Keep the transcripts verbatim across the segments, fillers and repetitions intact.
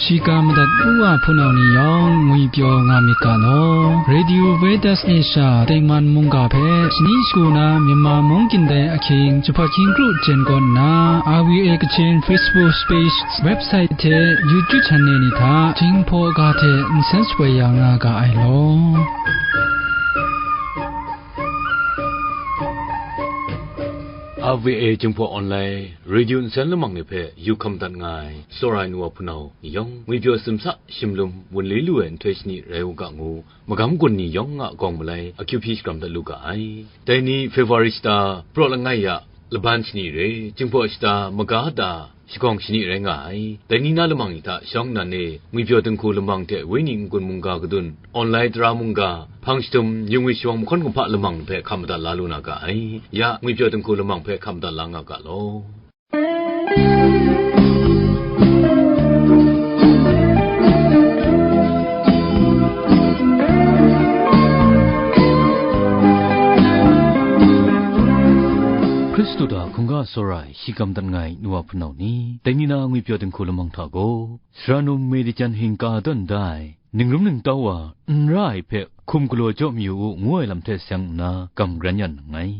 Shika madat u wa hpunau ni yawng ngwipyaw nga myit ga law. Radio Veritas Asia Taiman mungga hpe shani shagu na Myanmar mung kyin dai ahkying jahpat hkying kru jen kaw nna, R V A Kachin Facebook page, website hte YouTube channel ni hta Jinghpaw ga hte nsen shapoi ya nga ga ai law. R V A Jinghpaw Online Radio nsen lamang ni hpe yu hkam dat nga ai, tsawra ai nu wa hpunau ni yawng, ngwipyaw simsa shimlum wunli lu ai nhtoi shani rai u ga ngu, magam gun ni yawng a gawng malai akyu hpyi shakram dat lu ga ai. Dai ni February shata, praw langai ya laban shani re, Jinghpaw shata maga ta shagawng shani rai nga ai. Dai ni na lamang ni hta shawng nnan e, ngwipyaw dinghku lamang hte wenyi n-gun mungga kadun, online tara mungga, hpang shadum, yu ngwi shawng mahkawn kumhpa lamang hpe hkam madat la lu na ga ai. Ya, ngwipyaw dinghku lamang hpe hkam madat la nga ga law. Hkristu hta hkungga tsawra ai, shi kam dat nga ai nu wa hpunau ni, dai ni na ngwipyaw dinghku lamang hta gaw, sara num Medichan hingka dawn da ai, ningrum ningtau wa n ra ai hpe hkum galaw jaw mayu u, ngu ai lam hte seng nna, gam gran yan nngai.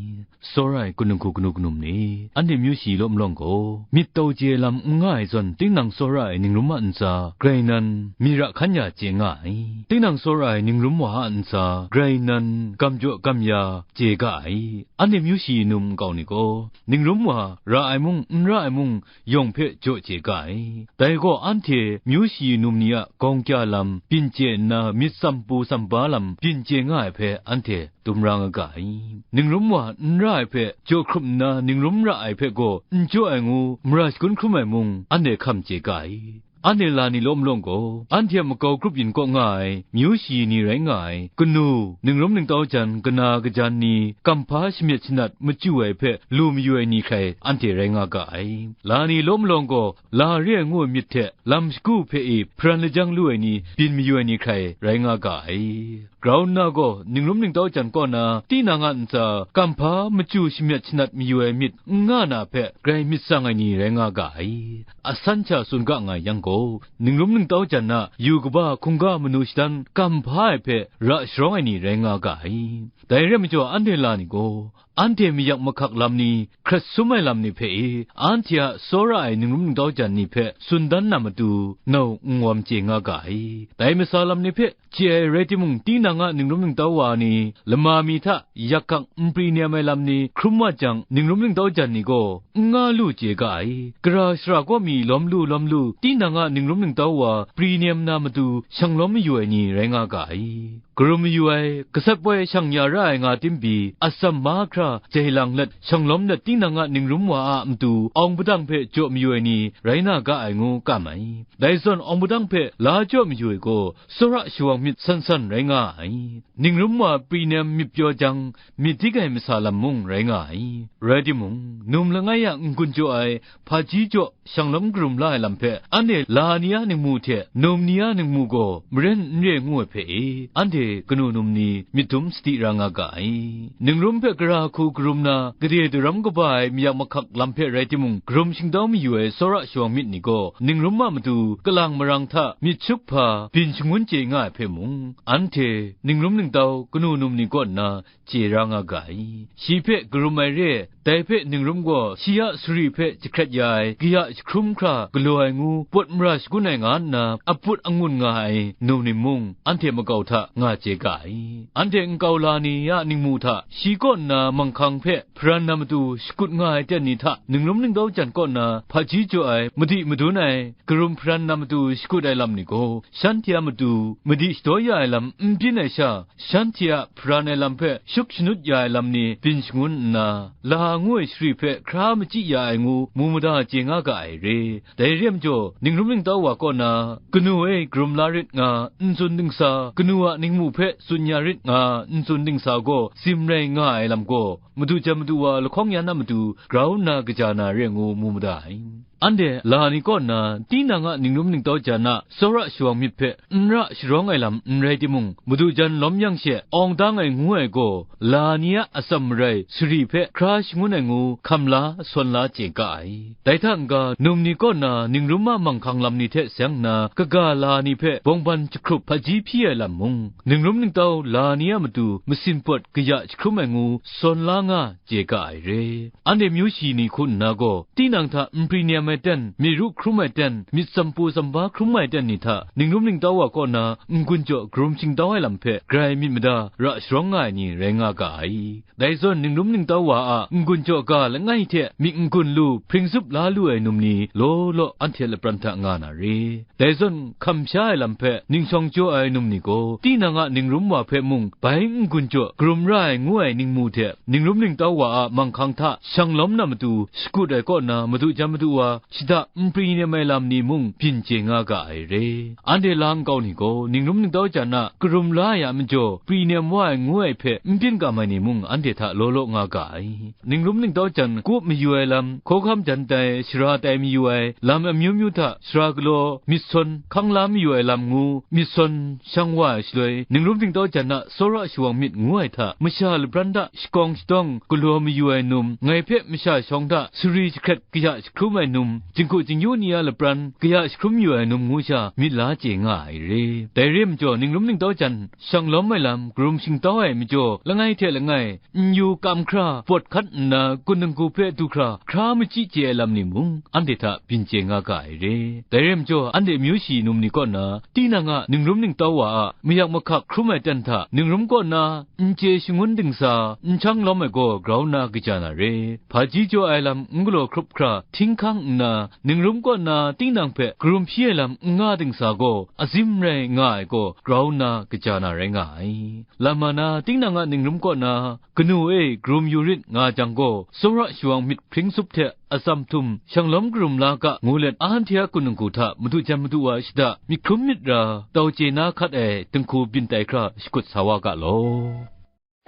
Tsawra ai, kunung hku kanu kanum ni, anhte myu shi law malawng gaw, myit tau chye ai lam n nga ai zawn, tinang tsawra ai ningrum a ntsa, grai nan, myi ra hkan ya chye nga ai. Tinang tsawra ai ningrum wa a ntsa, grai nan, gam jaw gam ya chye ga ai. Anhte myu shi num nkau ni gaw, ningrum wa ra ai mung, n ra ai mung, yawng hpe jaw chye ga ai. Dai gaw anhte myu shi num ni a gawng kya lam byin chye nna, myit tsam pru tsam ba lam byin chye nga ai hpe anhte dum ra nga ga ai. Ningrum wa n ra ai hpe jaw hkrup nna, ningrum ra ai hpe gaw n jaw ai ngu mara shagun hkrum ai mung, anhte hkam chye ga ai. Anhte la ni law malawng gaw, anhte a makau grup yin kaw nga ai, myu shi ni rai nga ai, kanu, ningrum ningtau jan, kana kajan ni, kamhpa shamyet shanat machyu ai hpe lu mayu ai ni hkrai anhte rai nga ga ai. La ni law malawng gaw, la re ai ngu ai myit hte lam shagu hpe e hparan lajang lu ai ni, byin mayu ai ni hkrai rai nga ga ai. Grau nna gaw, ningrum ningtau jan kaw na, tinang a ntsa, kamhpa machyu shamyet shanat mayu ai myit n nga na hpe, grai myit tsang ai ni rai nga ga ai. Asan sha tsun ga nga yang gaw, ningrum ningtau jan a yu kaba hkungga manu shadan kam hpa ai hpe ra sharawng ai ni rai nga ga ai. Dai re ai majaw, anhte la ni gaw, anhte mayak mahkak lam ni, hkrat sum ai lam ni hpe e, anhte a tsawra ai ningrum ningtau jan ni hpe tsun dan na matu, nau n wam chye nga ga ai. Dai masa lam ni hpe chye ai rai timung, tinang a ningrum ningtau wa ni, lama mi hta yak hkak n pri nem ai lam ni hkrum wa jang, ningrum ningtau jan ni gaw n nga lu chye ga ai. Gara shara kaw mi lawm lu lawm lu, tinang a ningrum ningtau wa pri nem na matu, shang lawm mayu ai ni rai nga ga ai. Karum mayu ai, gasat poi shang ya ra ai nga tim pyi, atsam mahkra jai lang let, shang lawm let, tinang a ningrum wa a matu, awng padang hpe jaw mayu ai ni rai na ga ai ngu kam ai. Dai zawn, awng padang hpe la jaw mayu ai gaw, tsawra shawang myit san san rai nga ai. Ningrum wa pri nem myit pyaw jang, myit dik ai masa lam mung rai nga ai. Rai timung, num langai a n-gun jaw ai, hpaji jaw, shang lawm karum la ai lam hpe, anhte la ni a ningmu hte num ni a ningmu gaw maren n re ngu ai hpe e, anhte kanu num ni myit dum sadi ra nga ga ai. Ningrum hpe gara hku karum na, gade daram kaba ai mayak mahkak lam hpe rai timung, karum shingtau mayu ai tsawra shawang myit ni gaw, ningrum a matu kalang marang hta myit shup hpa byin shangun chye nga ai hpe mung, anhte ningrum ningtau kanu num ni kaw nna, chye ra nga ga ai. Shi hpe karum ai re, dai hpe ningrum gaw shi a sari hpe jahkrat ya ai, kaya jahkrum hkra galaw ai ngu, pawt mara shagun ai nga nna, aput angun nga ai num ni mung, anhte makau hta nga chye ga ai. Anhte nkau la ni a ningmu hta, shi kaw nna manghkang hpe hparan na matu shakut nga ai ten ni hta, ningrum ningtau jan kaw nna hpaji jaw ai, madi madun ai, karum hparan na matu shakut ai lam ni gaw, shanhte a matu madi shadaw ya ai lam n byin ai sha, shanhte a hparan ai lam hpe shup shanut ya ai lam ni byin shangun nna, la ngu ai shari hpe hkra machyi ya ai ngu mu mada chye nga ga ai re. Dai re ai majaw, ningrum ningtau wa kaw na, kanu e karum la rit nga, n tsun dingsa, kanu a ningmu hpe tsun ya rit nga, n tsun dingsa gaw, tsim rai nga ai lam gaw, madu jan madu wa lahkawng yan a matu grau nna kaja na re ngu mu mada ai. Anhte la ni kaw nna tinang a ningrum ningtau jan a tsawra shawang myit hpe n ra sharawng ai lam n rai timung, madu jan lawm yang she awng dang ai ngu ai gaw, la ni a atsam marai sari hpe hkra shangun ai ngu hkam la, sawn la chye ga ai. Dai hta n-ga, num ni kaw nna ningrum a manghkang lam ni hte seng nna, kaga la ni hpe bawngban jahkrup hpaji hpyi ai lam mung, ningrum ningtau la ni a matu masin pawt kaya jahkrum ai ngu sawn la nga chye ga ai re. Anhte myu shi ni hku nna gaw, tinang hta npri nem ai ten, myit ru hkrum ai ten, myit tsampu tsamba hkrum ai ten ni hta, ningrum ningtau wa kaw na n-gun jaw karum shingtau ai lam hpe grai myit mada ra sharawng nga ai ni rai nga ga ai. Dai zawn ningrum ningtau wa a n-gun jaw ga langai hte myit n-gun lu hpring zup la lu ai num ni law law anhte lapran hta nga na re. Dai zawn hkam sha ai lam hpe ningshawng jaw ai num ni gaw, tinang a ningrum wa hpe mung bai n-gun jaw karum ra ai ngu ai ningmu hte, ningrum ningtau wa a manghkang hta shang lawm na matu shakut ai kaw na madu jan madu wa, shada npri nem ai lam ni mung byin chye nga ga ai re. Anhte la nkau ni gaw, ningrum ningtau jan a karum la ai a majaw, pri nem wa ai ngu ai hpe n byin kam ai ni mung anhte hta law law nga ga ai. Ningrum ningtau jan kup mayu ai lam, hkawhkam jan tai, sara tai mayu ai lam amyu myu hta, sara galaw, myit sawn, hkang la mayu ai lam ngu, myit sawn, shang wa ai shaloi, ningrum ningtau jan a tsawra shawang myit ngu ai hta, masha lapran hta shakawng shatawng galaw mayu ai num, ngai hpe masha shawng hta sari jahkret kaya jahkrum ai num, jinghku jingyu ni a lapran kaya jahkrum yu ai num ngu sha myit la chye nga ai re. Dai re ai majaw, ningrum ningtau jan shang lawm ai lam, karum shingtau ai majaw, langai hte langai, n yu kam hkra, pawt hkat nna, kun ningku hpe du hkra, hkra machyi chye ai lam ni mung, anhte hta byin chye nga ga ai re. Dai re ai majaw, anhte myu shi num ni kaw na, tinang a ningrum ningtau wa a, mayak mahkak hkrum ai ten hta, ningrum kaw na, n chye shangun dingsa, n shang lawm ai gaw grau nna kaja na re. Hpaji jaw ai lam n galaw hkrup hkra, htinghkang nna, ningrum kaw na, tinang hpe karum hpyi ai lam n nga dingsa gaw, azim rai nga ai gaw grau nna kaja na rai nga ai. Lam ma na, tinang a ningrum kaw na, kanu e, karum yu rit nga jang gaw, tsawra shawang myit hpring sup hte atsam htum shang lawm karum la ga, ngu let, anhte a kun ningku hta madu jan madu wa shada myit hkrum myit ra tau chye na hkat ai dinghku byin tai hkra shakut sa wa ga law.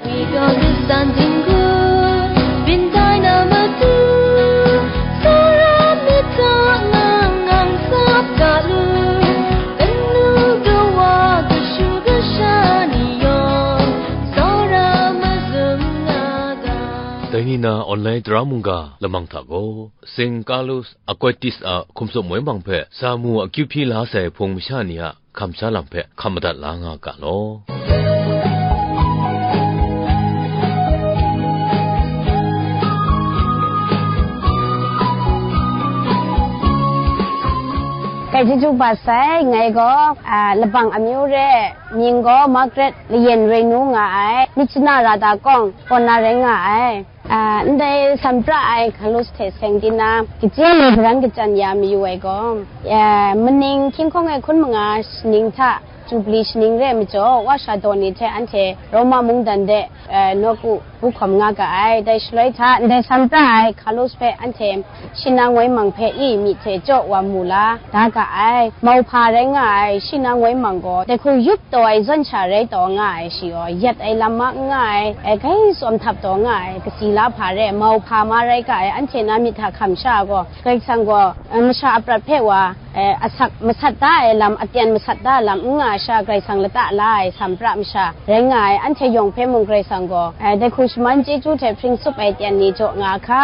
你的雨伞经过，云彩那么多，虽然没他那样洒下路，等路的我，可数个啥你用，早那么怎样的。 Dai ni na online tara mungga lamang hta gaw, Saint Carlos Aquitis a hkum tsup moi mang hpe sa mu akyu hpyi la sai hpung masha ni a hkam sha lam hpe hkam madat la nga ga law. Kai chyeju ba sai, ngai gaw, a, Labang amyu re, mying gaw Margaret Layen Renu nga ai, Myitkyina Rada kawng kaw na rai nga ai. A, ndai san pra ai Carlos hte seng di na, kaji ni karan kachyan ya mayu ai gaw, a, maning hkying hkawng e hkun manga shaning hta, Jubli shaning re ai majaw, wa sha daw ni hte anhte Roma mungdan de, a, nawku bu hkawm nga ga ai. Dai shaloi hta, ndai san pra ai Carlos hpe anhte Shina ngoi mang hpe i myit hte jaw wa mu la da ga ai. Mauhpa rai nga ai, Shina ngoi mang gaw, dai hku yup taw ai zawn sha rai taw nga ai shi gaw, yat ai lam ma n nga ai, e, grai tsawm htap taw nga ai, kasi la hpa re, mauhpa ma rai ga ai, anhte na myit hta hkam sha gaw, Karai Kasang gaw, e, masha a prat hpe wa, e, asak masat da ai lam, apyan masat da ai lam n nga sha, Karai Kasang lata la ai san pra masha rai nga ai, anhte yawng hpe mung Karai Kasang gaw, e, dai hku shaman chyeju hte hpring tsup ai tyan ni jaw nga hka.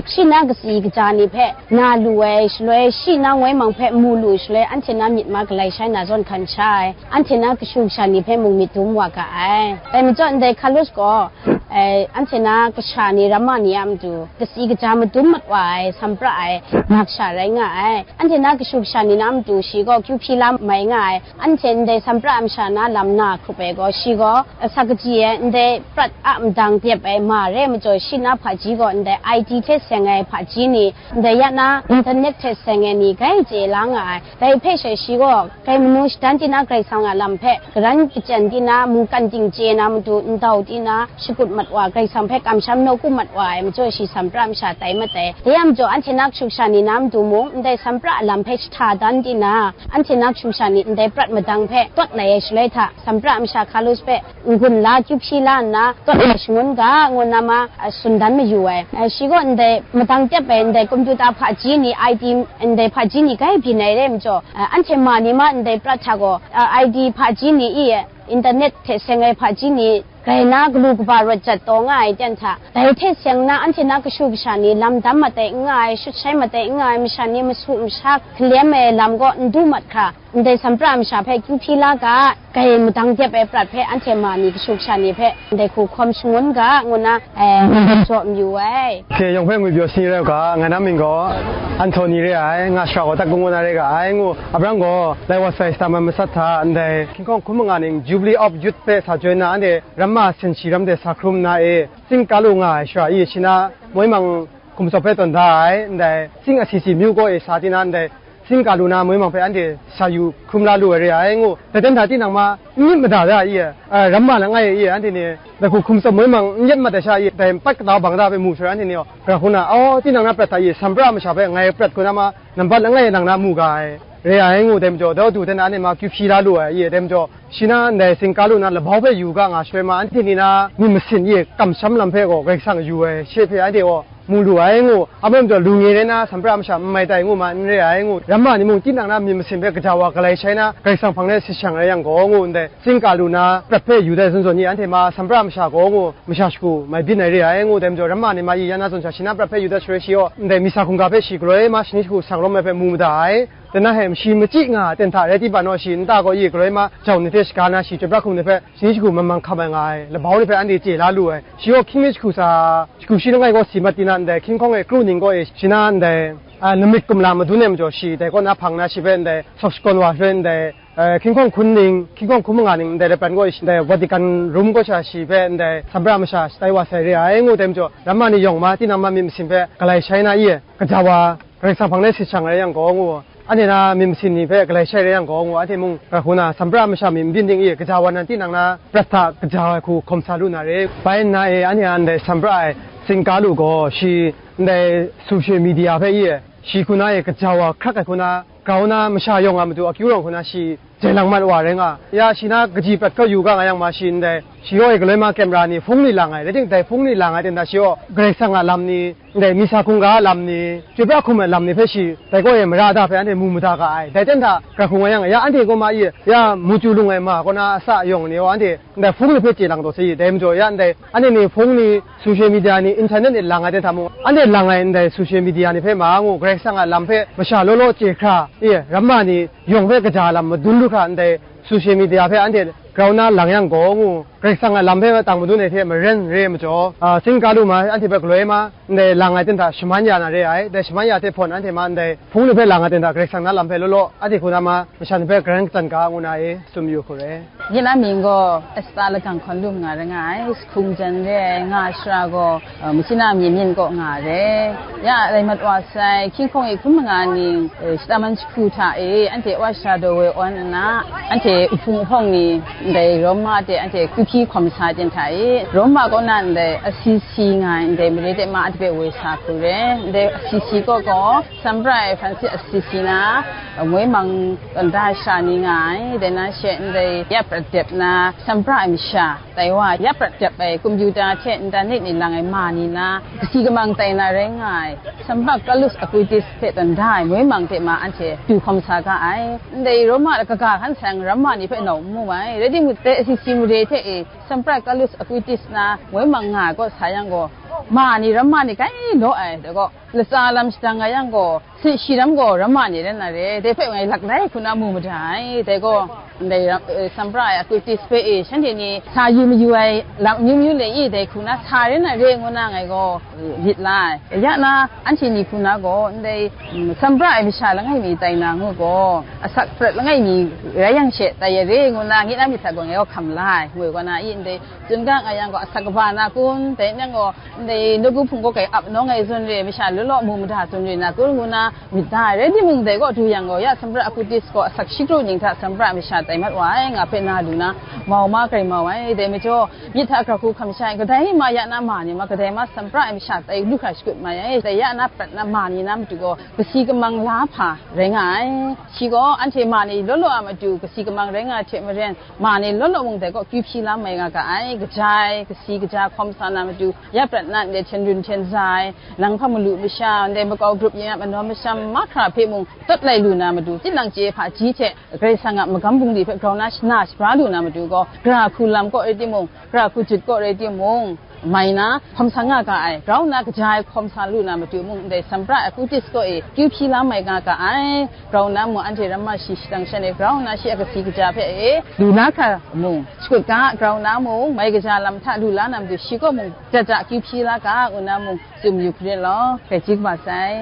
Shina kasi kaja ni hpe na lu ai shaloi, Shina ngoi mang hpe mu lu shaloi, anhte na myit ma galai shai na zawn hkan sha ai, anhte na kashu kasha ni hpe mung myit dum wa ga ai. Dai majaw ndai Carlos gaw, e, anhte na kasha ni, ramma ni a matu, kasi kaja madum mat wa ai, san pra ai, mak sha rai nga ai. Anhte na kashu kasha ni na matu shi gaw kyu hpyi la mai nga ai. Anhte ndai san pra masha na lam na hkrup ai gaw, shi gaw, a, sa kaji e ndai prat a madang dep ai ma re ai majaw, Shina hpaji gaw ndai I T hte seng ai hpaji ni, ndai ya na internet hte seng ai ni grai chye la nga ai. Dai hpe she shi gaw, grai manu shadan di na Karai Kasang a lam hpe, karan kachyan di na, mungkan ting chye na matu, ndau di na, shakut mat wa Karai Kasang hpe kamsham nawku mat wa ai majaw, shi Sanpra masha tai mat ai. Dai yang majaw, anhte na kashu kasha ni na matu mung, ndai Sanpra a lam hpe jahta dan di na, anhte na kashu kasha ni ndai prat madang hpe tawt lai ai shaloi hta, Sanpra masha Carlos hpe n-gun la, kyu hpyi la nna, tawt ai shangun ga, ngu na ma, a, tsun dan mayu ai. A, shi gaw ndai madang tep ai, ndai kompyuta hpaji ni, I D, ndai hpaji ni gai byin ai re majaw, a, anhte ma ni ma ndai prat hta gaw, a, I D hpaji ni i, internet hte seng ai hpaji ni, grai na galu kaba rawt jat taw nga ai ten hta, dai hte seng na anhte na kashu kasha ni lam dam mat ai n nga ai, shut shai mat ai n nga ai, masha ni masu masha hkalem ai lam gaw n du mat hkra, ndai Sanpra masha hpe kyu hpyi la ga, gai madang dep ai prat hpe anhte ma ni kashu kasha ni hpe ndai hku hkawm shangun ga, ngu na, eh, jaw mayu ai. Hte yawng hpe ngwi pyaw sani rai u ga, ngai na mying gaw Anthony re ai, nga shara gaw Tat Kung Wan na rai ga ai, ngu. Abraham gaw lai wa sai shata man masat hta ndai hkying hkawng hkum manga ning Jubilee of Youth hpe sa join na, anhte ramma sin shi ram de sa hkrum nna e, Tsing Kalu nga ai shara i, shi na moi mang hkum tsawp hpe tawn da ai, ndai Tsing Asisi myu kaw e sa di na, ndai Tsing Kalu na moi mang hpe anhte sa yu hkrum la lu ai re ai ngu. Dai ten hta tinang ma n myit mada da i, a, ramma langai e i, anhte ni dai hku hkum tsawp moi mang n yet mat ai sha i, dai pat kata bang da hpe mu sara anhte ni gaw, gara hku na, aw, tinang na prat hta i, Sanpra masha hpe ngai prat hku na ma, nambat langai e nang na mu ga ai, re ai ngu, dai majaw, dai du ten na anhte ma kyu hpyi la lu ai i, dai majaw, shi na ndai Tsing Kalu na labau hpe yu ga nga shaloi ma, anhte ni na myit masin i kamsham lam hpe gaw Karai Kasang yu ai, she hpe anhte gaw mu lu ai ngu, a majaw lu nge rai na, Sanpra masha n mai tai ngu ma, n re ai ngu, ramma ni mung tinang na myit masin hpe gaja wa galai shai na, Karai Kasang hpang de sit shang rai yang gaw ngu, ndai Tsing Kalu na prat hpe yu dat zawn zawn i, anhte ma Sanpra masha gaw ngu, masha shagu mai byin ai re ai ngu, dai majaw ramma ni ma i ya na zawn sha, shi na prat hpe yu dat shaloi shi gaw, ndai misa hkungga hpe shi galoi ma shani shagu sang lawm ai hpe mu mada ai. Dai na he, shi machyi nga ai ten hta rai timung, shi nta gaw i galoi ma jau ni hte shaga na, shi chyoi pra hkum ni hpe shani shagu man man hkam ai nga ai, labau ni hpe anhte chye la lu ai. Shi gaw hkying mi jahku sa, jahku shi langai kaw si mat di na, ndai hkying hkawng e kru ning kaw e shi na ndai, a, namit kumla madun ai majaw, shi dai kaw na hpang na, shi hpe ndai sawk shakawn wa hpe ndai, a, hkying hkawng hkun ning, hkying hkawng hkun manga ning ndai lapran kaw e shi ndai Vatican Rome kaw sha shi hpe ndai Sanpra masha shatai wa sai re ai ngu, dai majaw, ramma ni yawng ma, tinang ma myit masin hpe galai shai na i, gaja wa Karai Kasang hpang de sit shang rai yang gaw ngu, anhte na myit masin ni hpe galai shai rai yang gaw ngu, anhte mung gara hku na Sanpra masha myit n byin ding i, gaja wa nan tinang na prat hta gaja ai hku hkawm sa lu na re. Bai nna e, anhte a ndai Sanpra ai Tsing Kalu gaw, shi ndai social media hpe i, shi hku na e gaja wa hkrak ai hku na, grau na masha yawng a matu akyu rawng hku na shi jai lang mat wa rai nga. Ya, shi na kaji prat kaw yu ga nga yang ma, shi ndai, shi gaw e galoi ma camera ni hpung ni lang ai, rai timung dai hpung ni lang ai ten hta shi gaw Karai Kasang a lam ni, ndai misa hkungga a lam ni, chyoi pra hkum ai lam ni hpe shi dai kaw e mara da hpe anhte mu mada ga ai. Dai ten hta, gara hku nga yang, ya, anhte gaw ma i, ya, mu chyu lung ai ma kaw na a sa yawng ni gaw anhte ndai hpung ni hpe chye lang taw sai, dai majaw, ya, ndai anhte ni hpung ni, social media ni, internet ni lang ai ten hta mung, anhte lang ai ndai social media ni hpe ma ngu, Karai Kasang a lam hpe masha law law chye hkra, e, ramma ni yawng hpe kaja lam madun lu hkra, ndai social media hpe anhte grau na lang yang gaw ngu, Karai Kasang a lam hpe tang madun ai hte maren re ai majaw, a, Tsing Kalu ma anhte hpe galoi ma, ndai lang ai ten hta shaman ya na re ai, dai shaman ya hte hpawn anhte ma ndai hpung ni hpe lang ai ten hta Karai Kasang na lam hpe law law, anhte hku na ma masha ni hpe garan kachyan ga ngu na e, tsun mayu hku re. Nye na mying gaw Esta Lagang Hkawn Lum nga rai nga ai, Hkung Jan re ai, nga shara gaw, uh, Machina Myen Myen kaw nga re. Ya, rai mat wa sai, hkying hkawng e hkun manga ning, eh, shata man jahku hta e, anhte wa sha daw woi awn nna, anhte uhpung uhpawng ni, ndai Roma de anhte kyu hpyi hkawm sa ten hta e, Roma kaw na ndai Assisi nga ai ndai mare de ma anhte hpe woi sa hku re, ndai Assisi kaw gaw, Sanpra ai Francis Assisi na, moi mang tawn da sha ni nga ai, dai na she ndai ya prat dep na, Sanpra ai masha, tai wa ya prat dep ai, kompyuta hte internet ni lang ai ma ni na, kasi kamang tai na rai nga ai, Sanpra Gallus Acutis hpe tawn da ai moi mang hte ma anhte du hkawm sa ga ai. Ndai Roma kaga hkan sai ramma ni hpe nau n mu ai, rai timung, dai Assisi mare hte e, Sanpra Gallus Acutis na moi mang nga ai kaw sa yang gaw, ma ni ramma ni grai law ai, dai gaw, latsa lam shadang nga yang gaw, si shi ram gaw ramma ni rai na re, dai hpe ngai laklai hku na mu mada ai, dai gaw, ndai ram, eh, Sanpra ai Acutis hpe e, shanhte ni sa yu mayu ai lam amyu myu le i, dai hku na sa rai na re ngu na ngai gaw, eh, myit la ai. Ya na, anhte ni hku na gaw, ndai, mm, Sanpra ai masha langai mi tai na ngu gaw, asak prat langai mi rai yang she tai ya re ngu na, ngi na myit hta gaw ngai gaw hkam la ai, ngu ai kaw na i, ndai, tsun ga nga yang gaw, asak kaba na kun, dai nang gaw, ndai nawku hpung kaw kai ap nawng ai zawn re, masha law law mu mada zawn re na kun ngu na myit da ai. Rai timung, dai kaw du yang gaw, ya Sanpra Acutis gaw asak shi kru ning hta Sanpra masha Mat wa ai, nga hpe na lu na, mau ma grai mau ai, dai majaw, myit hta hkra hku hkam sha ai, kadai ma ya na ma ni ma, kadai ma sampra ai masha tai lu hkra shakut mai ai, dai ya na prat na ma ni na matu gaw, kasi kamang la hpa rai nga ai. Shi gaw anhte ma ni law law a matu kasi kamang rai nga ai hte maren, ma ni law law mung dai kaw kyu hpyi la mai nga ga ai, kaja ai, kasi kaja hkawm sa na matu, ya prat na ndai hten run hten za ai, nang hpa malu masha, ndai makau grup yin a manaw masham mahkra hpe mung tawt lai lu na matu, tinang chye hpaji hte Karai Kasang a magam bungli hpe grau na shana shabra lu na matu gaw, gara hku lam kaw rai timung, gara hku jut kaw rai timung, mai na hkawm sa nga ga ai, grau na kaja ai hkawm sa lu na matu mung, ndai sampra Akutis kaw e kyu hpyi la mai nga ga ai, grau na mung anhte ramma shi shadang shan e grau na shi a kasi kaja hpe e lu la hkra mung, shakut ga, grau na mung mai kaja lam hta lu la na matu shi kaw mung, jat ja kyu hpyi la ga, ngu na mung, tsun yu hkrit law, grai chyeju kaba sai.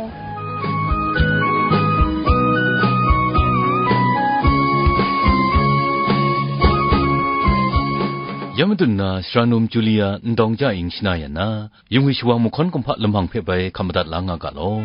Ya madun na, Sara Num Julia Ndawng Ja Ing shana yan na, yung ai shawang mahkawn kumhpa lamang hpe bai hkam madat la nga ga law.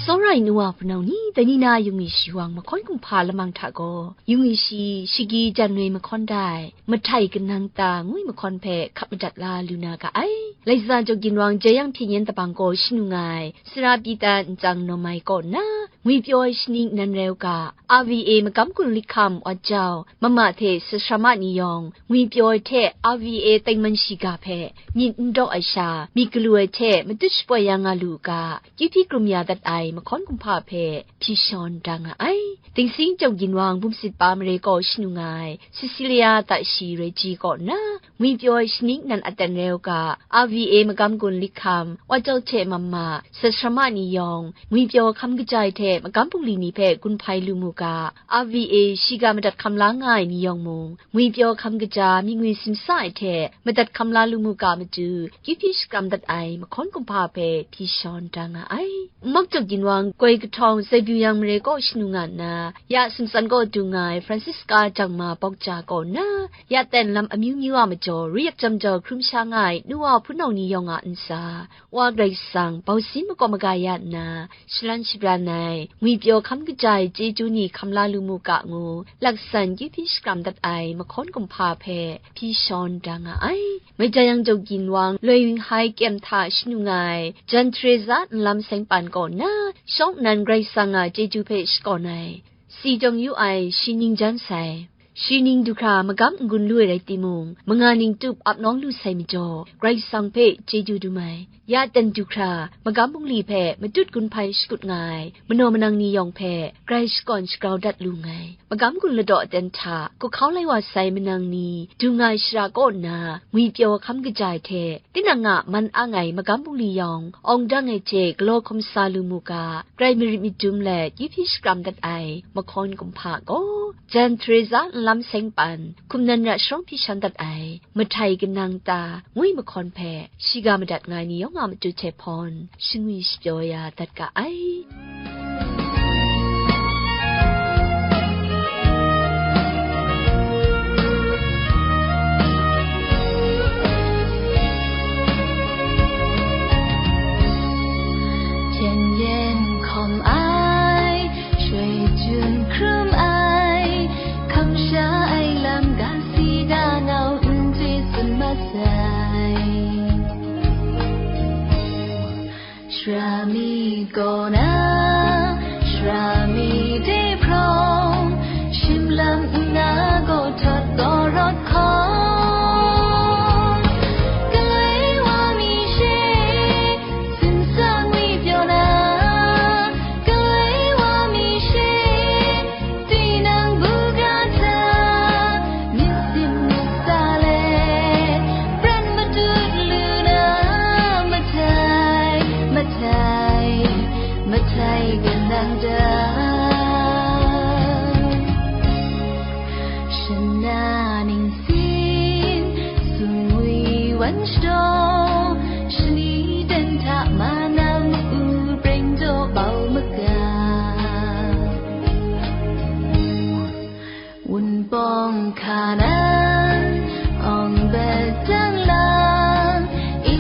Tsawra ai nu wa hpunau ni, dai ni na yung ai shawang mahkawn kumhpa lamang hta gaw, yung ai shi, shagyi jan noi mahkawn da ai, mahtai kanang ta ngwi mahkawn hpe hkap madat la lu na ga ai. Laisa jaw ginwang jai yang hpyen yen dabang gaw shanu nga ai, sara pyi tan nchyang nawm ai kaw nna, ngwi pyaw ai shani nan rai u ga, R V A magam gun likham wa jau, mama hte sasram a ni yawng, ngwi pyaw ai hte R V A tengman shiga hpe myit n dawk ai sha, myit galu ai hte matut shapoi ya nga lu u ga, kyu hpyi krum ya dat ai mahkawn kumhpa hpe hpyi shawn da nga ai. Dingsing jaw ginwang bumsit pa mare kaw shanu nga ai, Cecilia ta shi rai ji kaw nna, ngwi pyaw ai shani nan aten rai u ga, R V A magam gun likham, wa jau hte mama, sasram a ni yawng, ngwi pyaw hkam kaja ai hte magam bungli ni hpe gun hpai lu mu ga, R V A shiga madat hkam la nga ai ni yawng mung, ngwi pyaw hkam kaja myit ngwi simsa ai hte madat hkam la lu mu ga matu, kyu hpyi shakram dat ai mahkawn kumhpa hpe hpyi shawn da nga ai. Nmak jaw ginwang goi kahtawng Zebyu yang mare kaw shanu nga nna, ya sumtsan kaw dung nga ai Francisca jangma bawk ja kaw nna, ya ten lam amyu myu a majaw, ru yak jam jau hkrum sha nga ai nu wa hpunau ni yawng a ntsa, Wa Karai Kasang, bausin makawp maga ya nna, shalan shabran ai, ngwi pyaw hkam kaja ai chyeju ni hkam la lu mu ga ngu, laksan kyu hpyi shakram dat ai mahkawn kumhpa hpe hpyi shawn da nga ai. Maija yang jaw ginwang, loi wing hai kyem hta shanu nga ai, Jan Teresa nlam seng pan kaw nna, shawng nnan Karai Kasang a chyeju hpe shakawn ai, si jawng yu ai, shi ning jan sai. Shi ning du hkra magam n-gun lu ai rai timung, manga ning tup ap nawng lu sai majaw, Karai Kasang hpe chyeju dum ai. Ya ten du hkra, magam bungli hpe matut gun hpai shakut nga ai, manaw manang ni yawng hpe grai shakawn shagrau dat lu nngai. Magam gun ladaw aten hta, kahkau lai wa sai manang ni, dung nga ai shara kaw nna, ngwi pyaw hkam kaja ai hte, tinang a man ang ai magam bungli yawng, awng dang ai hte galaw hkawm sa lu mu ga, grai marit madum let, kyu hpyi shakram dat ai, mahkawn kumhpa gaw, Jan Teresa nlam seng pan, hkum nan ra sharawng hpyi shan dat ai, mahtai kanang ta, ngwi mahkawn hpe, shiga madat nga ai ni yawng a matu hte hpawn, shangwi shapyaw ya dat ga ai. 天眼看爱，水军 krum ai, hkam sha ai lam ga si ga ngau n chye tsun mat sai. Sara mi kaw na, sara mi de hprawng, shim lam nna gaw htawt gaw rawt hkawm. Galai wa mi she, tsin sa ngwi pyaw na, galai wa mi she, tinang buga hta, myit sim myit sa let, pran matut lu na, mahtai, mahtai, mahtai kanang da. Shana ningsin, sumwi wan shadaw, shani dan hta manam u breng daw bau maga. Wunpawng hka nan, awng bat dang lang, i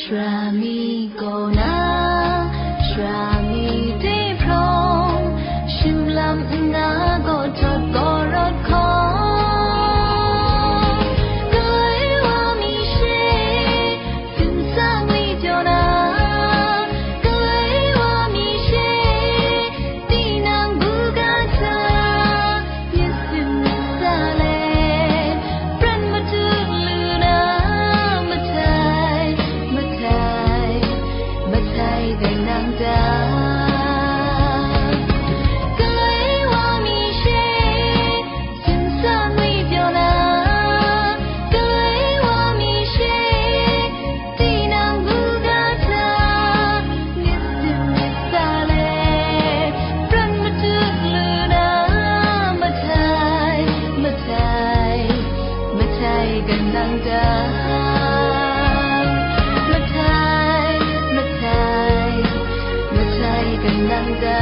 Shara mi kaw na, shara mi de hprawng, shim lam nna gaw jawt gaw rawt hkawm. Galoi wa mi she, tsun sa ngwi jaw na, galoi wa mi she, tinang buga hta, myit sin myit sa let, pran matut lu na, matai, matai, matai dai nang ta. Galoi wa mi she, tsun sa ngwi jaw na, galoi wa mi she, tinang buga hta, myit sin myit sa let, pran matut lu na, matai, matai, matai gan nang ta. Matai, matai, matai gan nang ta.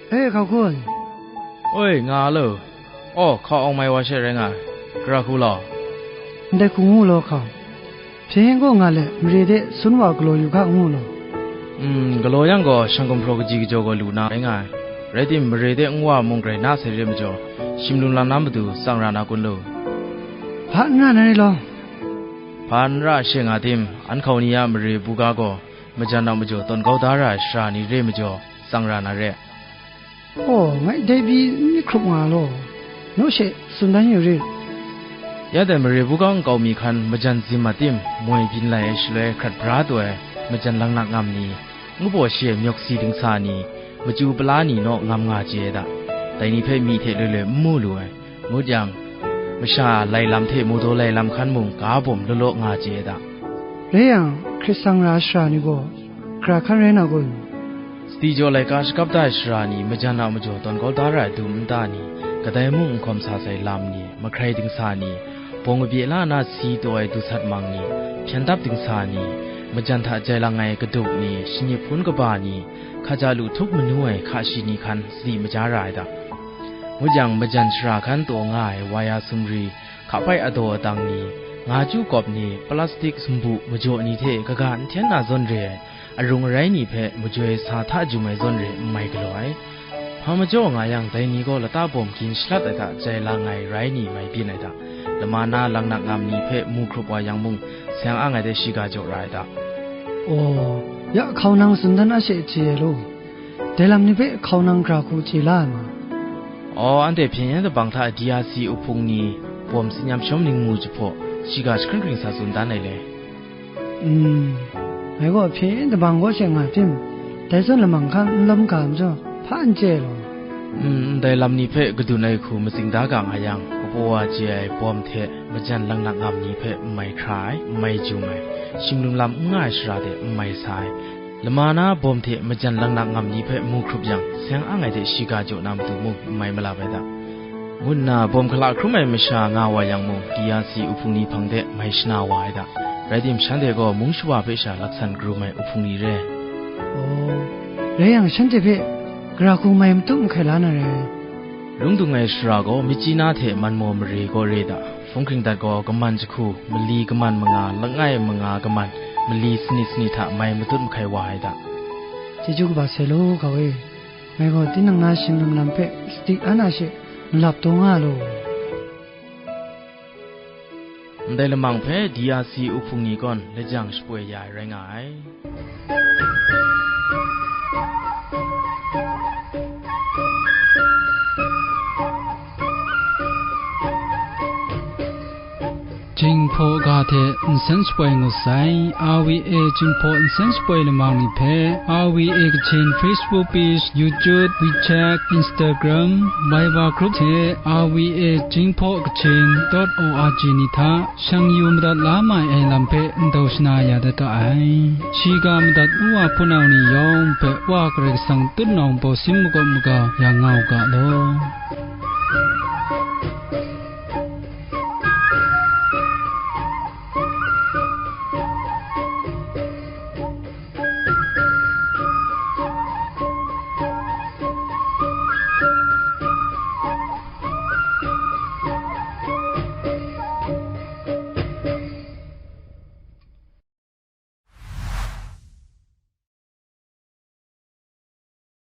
E, hkau hkun. Oi, nga lo. Aw, hkau awng mai wa she rai nga ai. Gara hku law. Ndai hku ngu law, hkau. Hpyen gaw nga let, mare de sun wa galaw yu hka ngu law. Mm, galaw yang gaw, shang gumhpraw kaji kajaw gaw lu na rai nga ai. Rai tim, mare de nwa mung grai na sai re majaw, shim lung lam na matu tsang ra na kun lu. Hpa n ra na re law. Hpa n ra she nga tim, an hkau ni a mare buga gaw, majan a majaw tawn kau da ra ai sara ni re majaw, tsang ra na re. Aw, ngai dai pyi n myit hkrup nga law, naw she tsun dan yu rit. Ya dai mare buga nkau mi hkan majan zim a tim, moi byin lai ai shaloi hkrat bra taw ai, majan laknak ngam ni, ngu baw shi ai myawk si dingsa ni, machyu pala ni naw ngam nga chye ai da. Dai ni hpe myi hte loi loi n mu lu ai. Ngut yang, masha lai lam hte mawdaw lai lam hkan mung ga bawm law law nga chye ai da. Rai yang, hkrit tsang ra ai sara ni gaw, gara hkan rai na kun? Sadi jaw laika shakap da ai sara ni, majan a majaw tawn kau da ra ai dum nta ni, kadai mung n hkawm sa sai lam ni, mahkrai dingsa ni, bawng kabye la na si taw ai dusat mang ni, hpyen dap dingsa ni, majan hta jai lang ai kaduk ni, shingnip hpun kaba ni, hkaja lu htup manu ai hka shi ni hkan sadi maja ra ai da. Ngut yang, majan shara hkan taw nga ai waya sumri, hka pai adaw adang ni, nga chyu kawp ni, plastik sumbu majaw ni hte kaga n hten na zawn re ai, arung arai ni hpe majoi sa hta jum ai zawn re n mai galaw ai. Hpa majaw nga yang, dai ni gaw lata bawm gin shalat ai hta jai lang ai rai ni mai byin ai hta, lama na laknak ngam ni hpe mu hkrup wa yang mung, seng ang ai de shiga jaw ra ai hta. Aw, ya hkau nang tsun dan a she chye ai law. Dai lam ni hpe hkau nang gara hku chye la ai ma? Aw, anhte hpyen yen dabang hta D R C uhpung ni bawm tsin yam shawm ningmu jahpaw, shiga jahkring hkring sa tsun dan ai le. Mm, ngai gaw hpyen yen dabang kaw she nga tim, dai zawn lamang hkan n lawm ga majaw, hpa n chye ai law. Mm, ndai lam ni hpe kadun ai hku matsing da ga nga yang, kapaw wa chye ai bawm hte majan laknak ngam ni hpe n mai hkra ai, n mai jum ai, shim lung lam n nga ai sara de n mai sa ai, lama na bawm hte majan laknak ngam ni hpe mu hkrup yang, seng ang ai hte shiga jaw na matu mung n mai malap ai da. Ngu nna bawm hkala hkrum ai masha nga wa yang mung, D R C uhpung ni hpang de mai shana wa ai da. Rai tim, shanhte gaw mung shawa hpe sha laksan karum ai uhpung ni re. Aw, rai yang, shanhte hpe gara hku mai matut mahkai la na re. Lung dung ai sara gaw, Myitkyina hte Manmaw mare gaw re da. Hpung hkring dat gaw, kaman jahku, mali kaman manga, langai manga kaman, mali sanit sanit hta mai matut mahkai wa ai da. Chyeju kaba sai law, hkau e. Ngai gaw tinang na shing lam lam hpe sadi an a she malap taw nga law. Ndai lamang hpe D R C uhpung ni gawn lajang shapoi ya ai rai nga ai. Jinghpaw ga hte nsen shapoi ngut sai, R V A Jinghpaw nsen shapoi lamang ni hpe, R V A Kachin Facebook page, YouTube, WeChat, Instagram, Viber group hte R V A Jinghpaw Kachin dot O R G ni hta shang yu madat la mai ai lam hpe ndau shana ya dat ga ai. Shiga madat u wa hpunau ni yawng hpe Wa Karai Kasang tutnawng baw sin makawp maga ya nga u ga law.